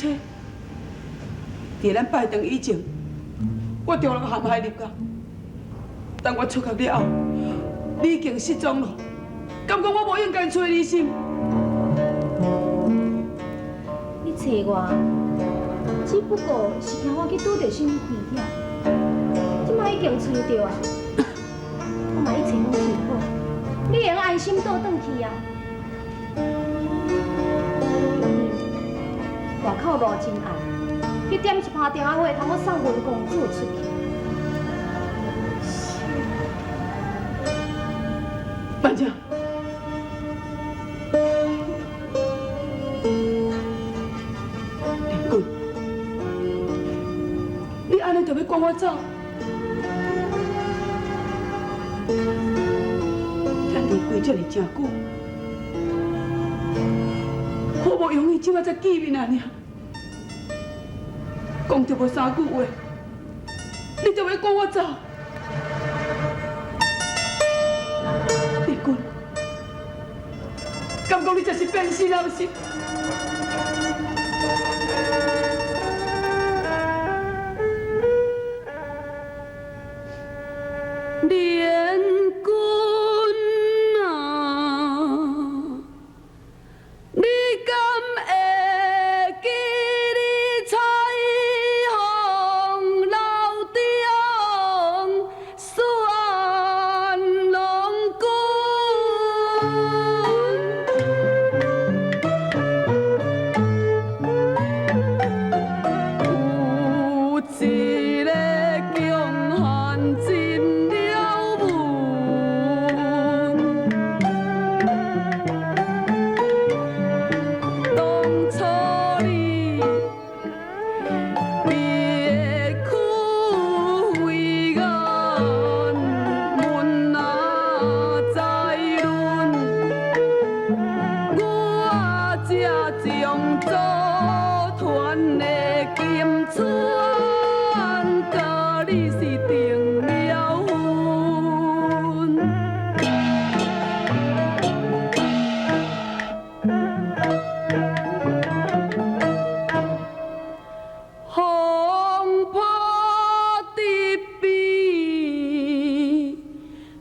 妻。佇咱拜堂以前，我著人陷害入共，等我出國了後，你已經失蹤了，敢講我無應該揣你是毋？你揣我，只不過是驚我去拄著啥物危險，這擺已經揣著啊，我嘛一切攏做好，你會用安心倒轉去啊。外口路真暗，去點一盤燈仔火，通好送阮公子出去。是。班長，連君，你按呢就欲趕我走？咱離開這爾誠久，好無容易這擺才見面爾。講著無三句話，你就欲趕我走？連君，敢講你這是變心啊？毋是？連君啊，你敢會記你彩鳳樓中選郎君？有一個強漢真了文，當初你別開眼，阮哪知論？我才將祖傳的金釧，佮你是訂了婚。風波得變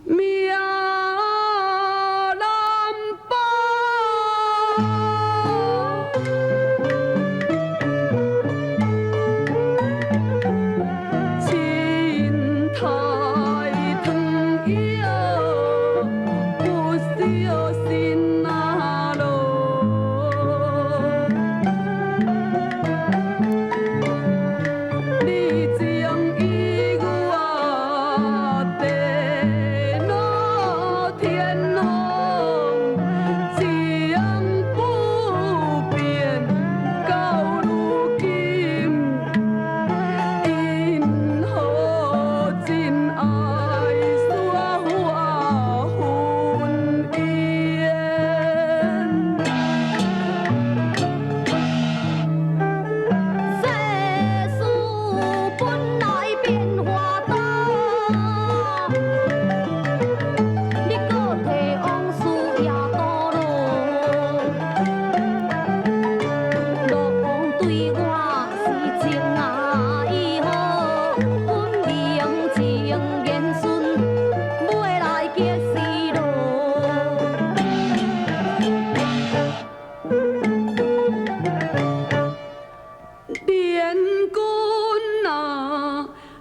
命難保，凊彩糖藥不小心啊囉。你情意我地老天荒，情不變到如今，因何真愛煞化雲煙？世事本來變化多，你閣提往事也多囉。樂王對我是情愛好，分明情言順，尾來結死囉。連君啊，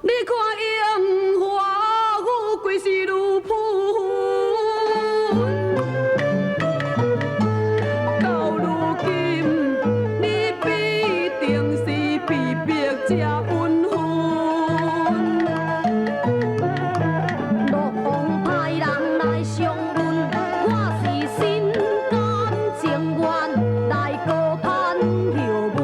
你看榮華富貴是如浮雲，到如今你必定是被逼才隱婚。樂王派人來相問，我是心甘情願來閣盼後文。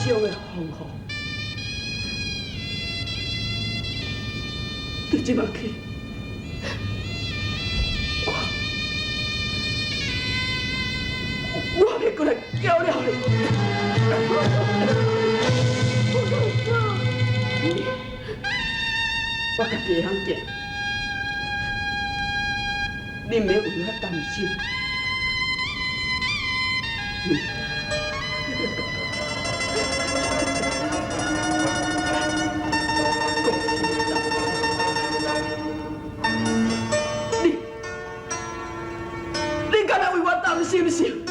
上的风雨。对这马起，我袂阁来搅了你。我家己会晓行，你毋免为我担心。你敢会为我担心是？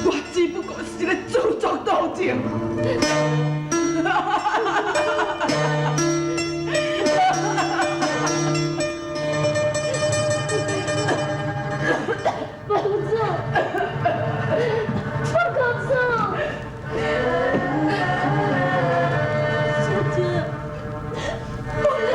我只不过是一个自作多情。公主，公主，小姐，公主。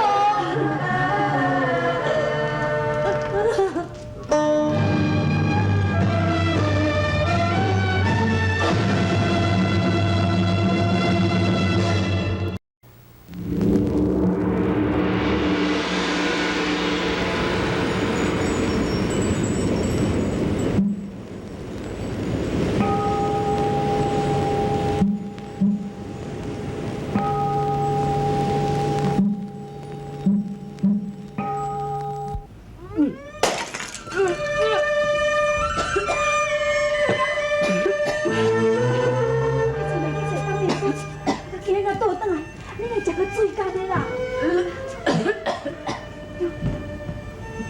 你出来去找当年君，今日若倒转来，你会食个水干的啦。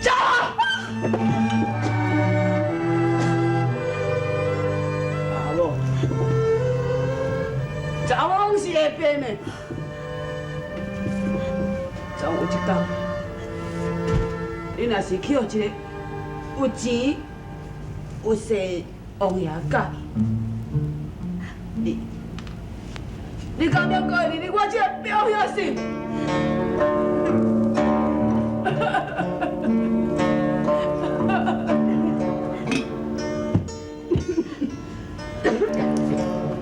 走！阿某，查某拢是会变的，总有一天，你若是去予一个有钱有势的王爷佮意，你敢了阁会认得我这个表兄是？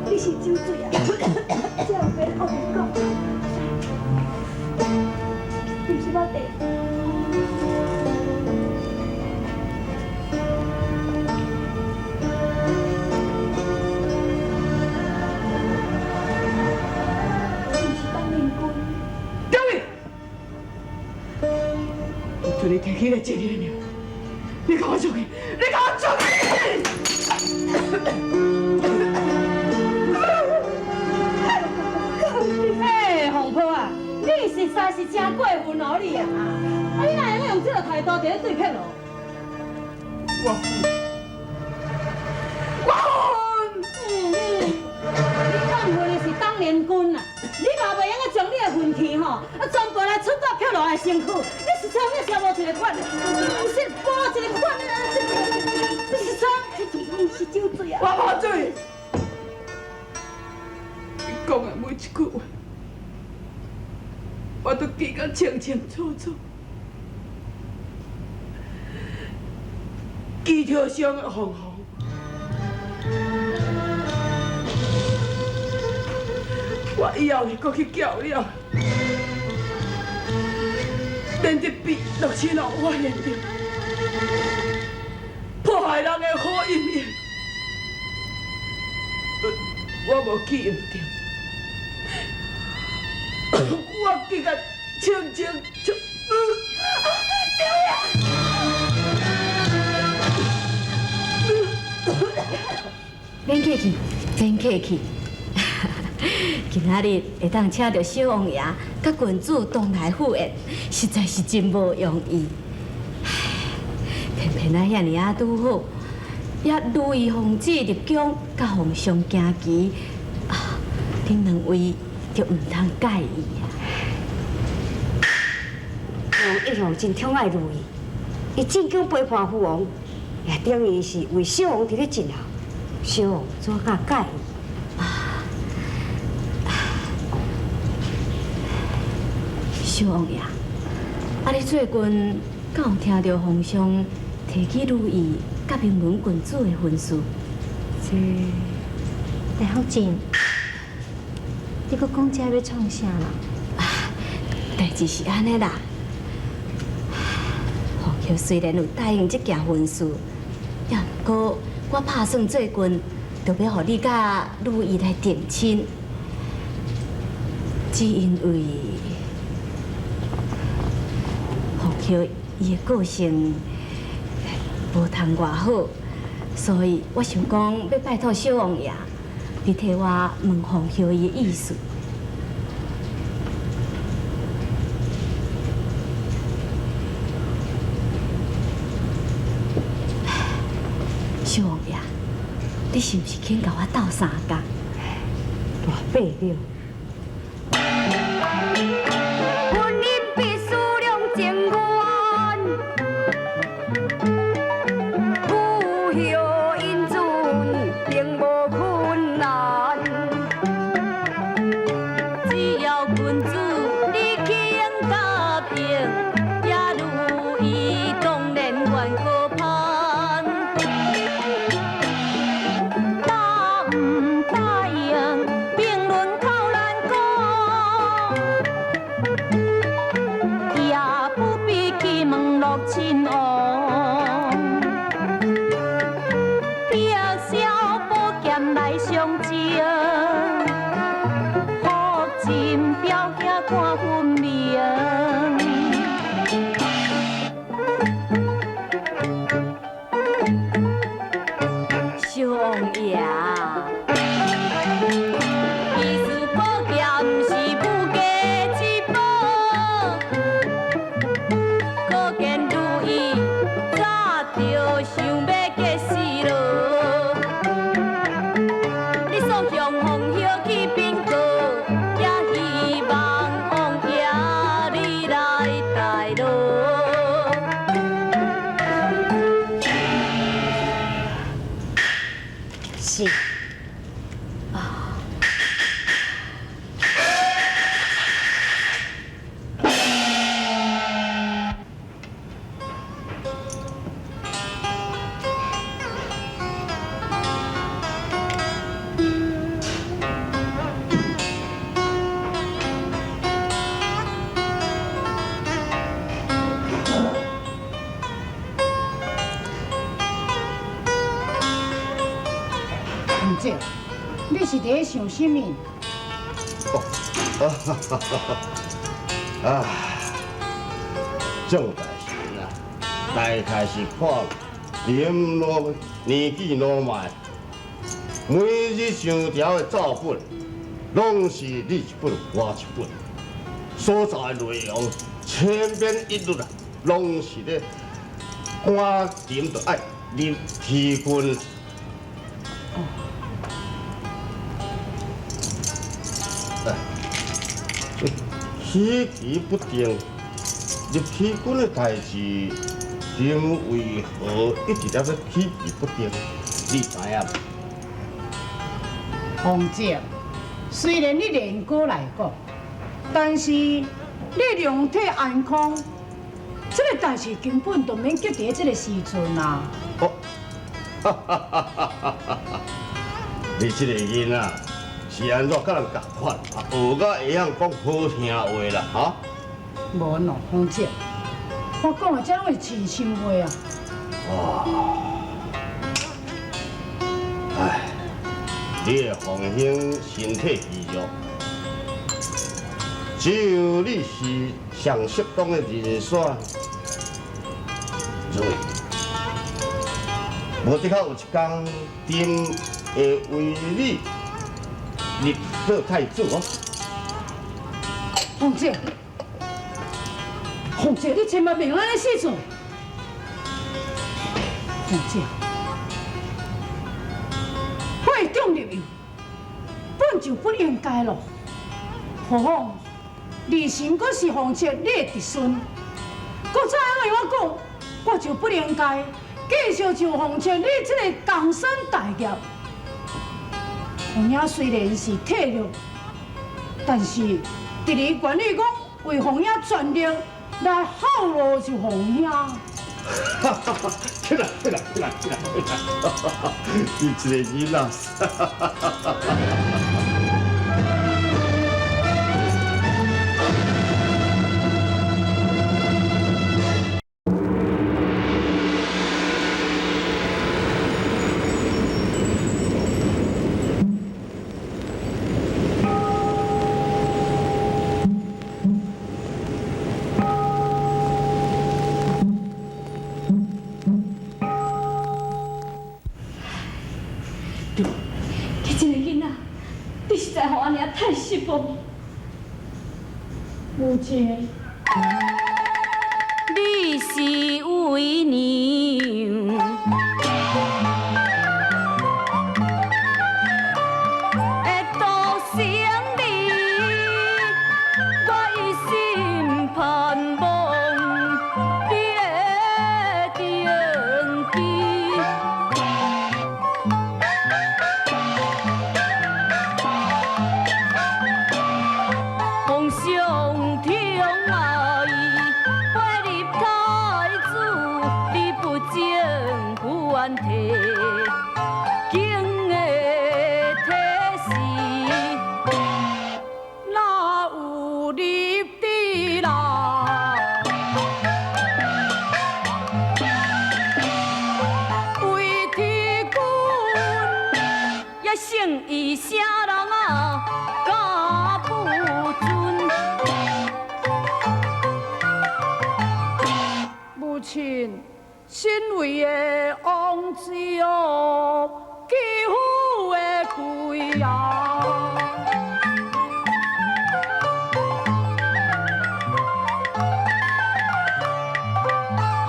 你是酒醉啊，才有白乌白讲。饮一包茶。是毋是当年君？对。我对你提起来这个名，你给我出去！你给我出去！嘿，凤婆啊，你实在是真过分哦，你啊！啊，你哪会用这个态度伫咧对碧罗？我恨，我恨！你讲恨的是当年君啊！你嘛袂用得将你的恨气吼，啊，全部来出到碧罗的身躯。你是创你也无一个款，不是无一个款啊！你是创，你是酒醉啊！我无醉。你讲的每一句话，我都记得清清楚楚。记头上的风雨，我以后会阁去搅了。连得比六亲哦，我连得破坏人的好姻缘，我无记毋著，我记得清清楚。免客气，免客气。今仔日会当请著小王爷佮郡主同来赴宴，实在是真无容易。偏偏啊，遐尔仔拄好，也如意奉旨入宫，佮皇上行棋，啊，恁两位就毋通介意啊。王一向真宠爱如意，伊进宫陪伴父王，也等于是为小王伫咧尽孝。小王怎敢介意？小王爷，啊，你最近敢有听著皇上提起如意佮明文郡主的婚事。这大福晋，你阁讲这欲创啥啦？代誌是按呢啦。鳳玉雖然有答應這件婚事，也毋過我拍算最近就欲予你佮如意來訂親，只因為鳳玉伊的個性無通偌好，所以我想講欲拜託小王爺，你替我問鳳玉伊的意思。小王爺，你是毋是肯共我鬥相共？大伯了。婚姻必須兩情願，不孝姻準並無困難。只要郡主你肯答應，也如意當然願可盼。答毋答應，評論口難講，也不必去問樂親王。碧簫寶劍來相爭，福晋表兄看分明。小王爺，意思寶劍是無價之寶，可見如意早就想欲結死囉。你所向鳳玉去稟告，也希望王爺你來代勞。是。凤姐，你是佇咧想啥物？啊，郑大神啊，大概是看林老年紀老邁，每日上朝的奏本，攏是你一本我一本，所在的內容千篇一律啊，攏是咧趕緊就愛入天軍。起棋不定，入天軍的代誌，朕為何一直咧欲起棋不定？你知影無？鳳姐，雖然你年過來講，但是你龍體安康，這個代誌根本就免急佇這個時陣啊。哦，你這個囡仔是按怎佮人仝款？啊，學甲會曉講好聽話啦，哈？無喏，鳳姐，我講的這攏是真心話啊。哦，唉，你的鳳兄身體虛弱，只有你是上適當的人選。如意，無的確有一天，朕會為你立做太子哦。鳳姐，鳳姐，你千萬袂用按呢死做。鳳姐，會長立幼本就不應該咯。何況李神閣是鳳姐你的侄孫，閣再按呢我講，我就不應該繼續就鳳姐你這個江山大業。鳳英雖然是體弱，但是侄兒願意講為鳳英全力來效勞就鳳英。起來起來起來起來！你這個囡仔。你這個囡仔，你實在予阿娘太失望。母親，你是為娘，會獨生兒，我一心盼望你會轉去。皇上疼愛，配立太子，你不情不願提，敬的體誓。哪有立地啦？為天君，也勝伊啥人啊，敢不准？母親，身為的王子哦，肌膚的貴啊。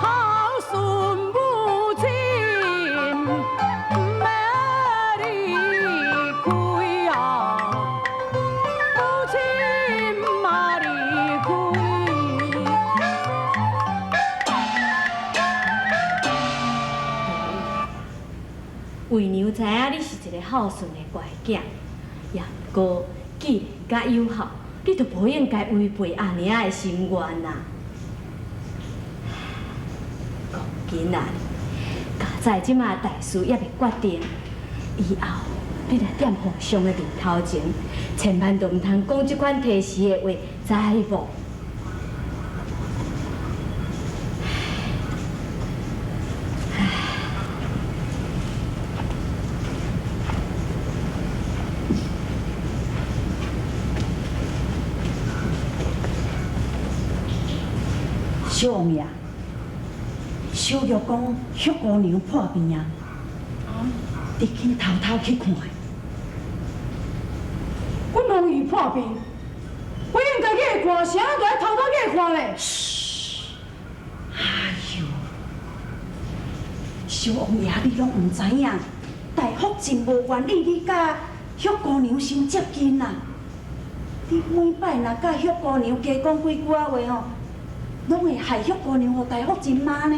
孝順母親，毋免離開啊，母親嘛離開。為娘知影你是一個孝順的乖囝，也毋過既然佮有孝，你就無應該違背阿娘的心願啊！講緊啊，佳哉這馬大事猶未決定，以後你若踮皇上的面頭前，千萬都毋通講這款提示的話，知無？小王爺，小玉講許姑娘破病啊，你緊偷偷去看。阮王姨破病，我應該去看，啥人都愛偷偷去看咧。哎呦，小王爺，你攏毋知影，大福真無願意你佮許姑娘傷接近啊。你每擺若佮許姑娘加講幾句仔話吼，攏會害許姑娘予大福真罵呢。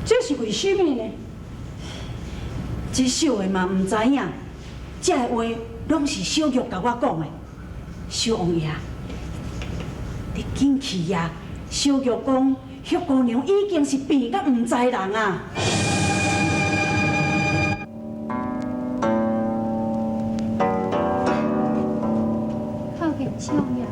這是為什麼呢？這小的嘛毋知影，這个話攏是小玉共我講的。小王爺，你緊去啊！小玉講，許姑娘已經是病甲毋知人啊！靠近小王爺。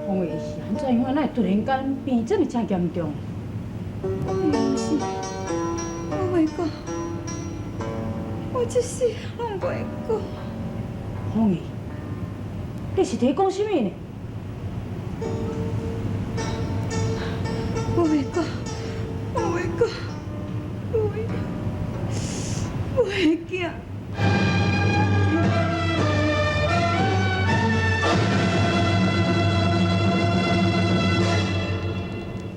王爺是按怎樣？哪會突然間變這麼遮嚴重？毋是，我袂講，我這世攏袂講。鳳儀，你是佇咧講啥物呢？我袂講，我袂講，我袂囝。